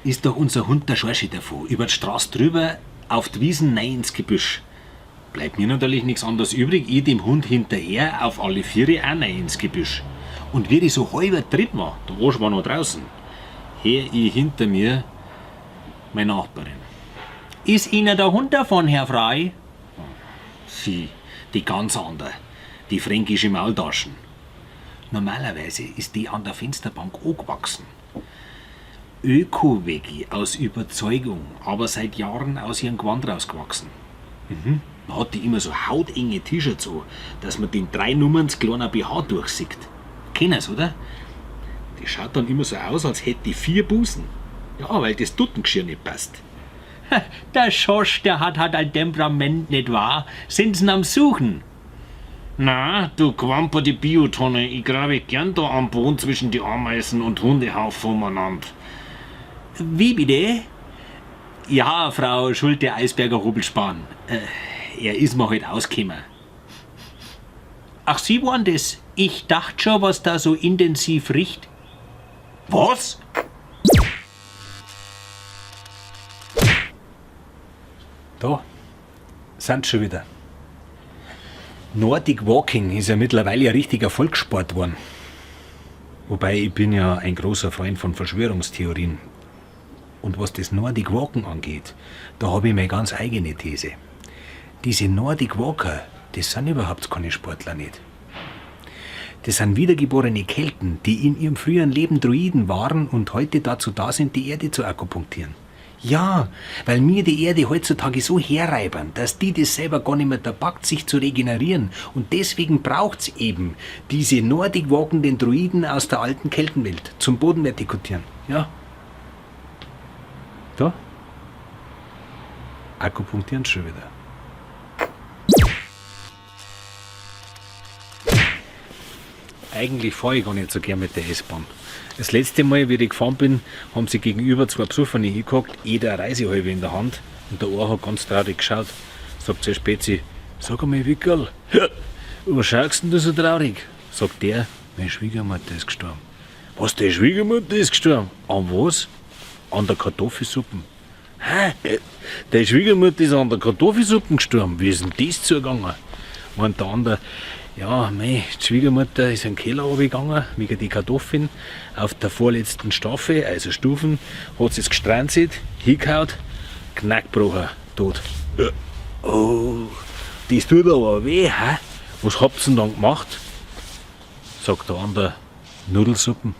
Ist doch unser Hund der Schorschi davon, über die Straße drüber, auf die Wiesen rein ins Gebüsch. Bleibt mir natürlich nichts anderes übrig, ich dem Hund hinterher auf alle Viere auch rein ins Gebüsch. Und wie ich so halber drin war, der Arsch war noch draußen, hör ich hinter mir meine Nachbarin. Ist Ihnen der Hund davon, Herr Frei? Sie, die ganz andere, die fränkische Maultaschen. Normalerweise ist die an der Fensterbank angewachsen. Öko-Veggie aus Überzeugung, aber seit Jahren aus ihrem Gewand rausgewachsen. Man hat die immer so hautenge T-Shirts an, dass man den 3 Nummern kleiner BH durchsieht. Kennen's, oder? Die schaut dann immer so aus, als hätte die 4 Busen. Ja, weil das Tuttengeschirr nicht passt. Der Schorsch, der hat halt ein Temperament, nicht wahr? Sind Sie am Suchen? Na, du Quamper, die Biotonne, ich grabe gern da am Boden zwischen die Ameisen und Hundehaufen umeinander. Wie bitte? Ja, Frau Schulte-Eisberger-Hobelspahn. Er ist mir halt ausgekommen. Ach, Sie waren das? Ich dachte schon, was da so intensiv riecht. Was? Da sind schon wieder. Nordic Walking ist ja mittlerweile ein richtiger Volkssport geworden. Wobei, ich bin ja ein großer Freund von Verschwörungstheorien. Und was das Nordic Walken angeht, da habe ich meine ganz eigene These. Diese Nordic Walker, das sind überhaupt keine Sportler nicht. Das sind wiedergeborene Kelten, die in ihrem früheren Leben Druiden waren und heute dazu da sind, die Erde zu akupunktieren. Ja, weil mir die Erde heutzutage so herreibern, dass die das selber gar nicht mehr da packt, sich zu regenerieren. Und deswegen braucht's eben diese Nordic walkenden Druiden aus der alten Keltenwelt zum Bodenvertikutieren. Ja. Da. Akupunktieren schon wieder. Eigentlich fahre ich gar nicht so gern mit der S-Bahn. Das letzte Mal, wie ich gefahren bin, haben sie gegenüber 2 Besoffene hingehockt, jeder eine Reisehalbe in der Hand. Und der eine hat ganz traurig geschaut. Sagt zur Spezi, sag einmal, Wickerl, was schaust denn du so traurig? Sagt der, meine Schwiegermutter ist gestorben. Was, die Schwiegermutter ist gestorben? An was? An der Kartoffelsuppe. Hä? Deine Schwiegermutter ist an der Kartoffelsuppe gestorben. Wie ist denn das zugegangen? Meint der andere, ja, mei, die Schwiegermutter ist in den Keller runtergegangen, wegen die Kartoffeln. Auf der vorletzten Staffel, also Stufen, hat sie es gestranzelt, hingehauen, Knackbrocher, tot. Ja. Oh, das tut aber weh, hä? Was habt ihr denn dann gemacht? Sagt der andere, Nudelsuppen.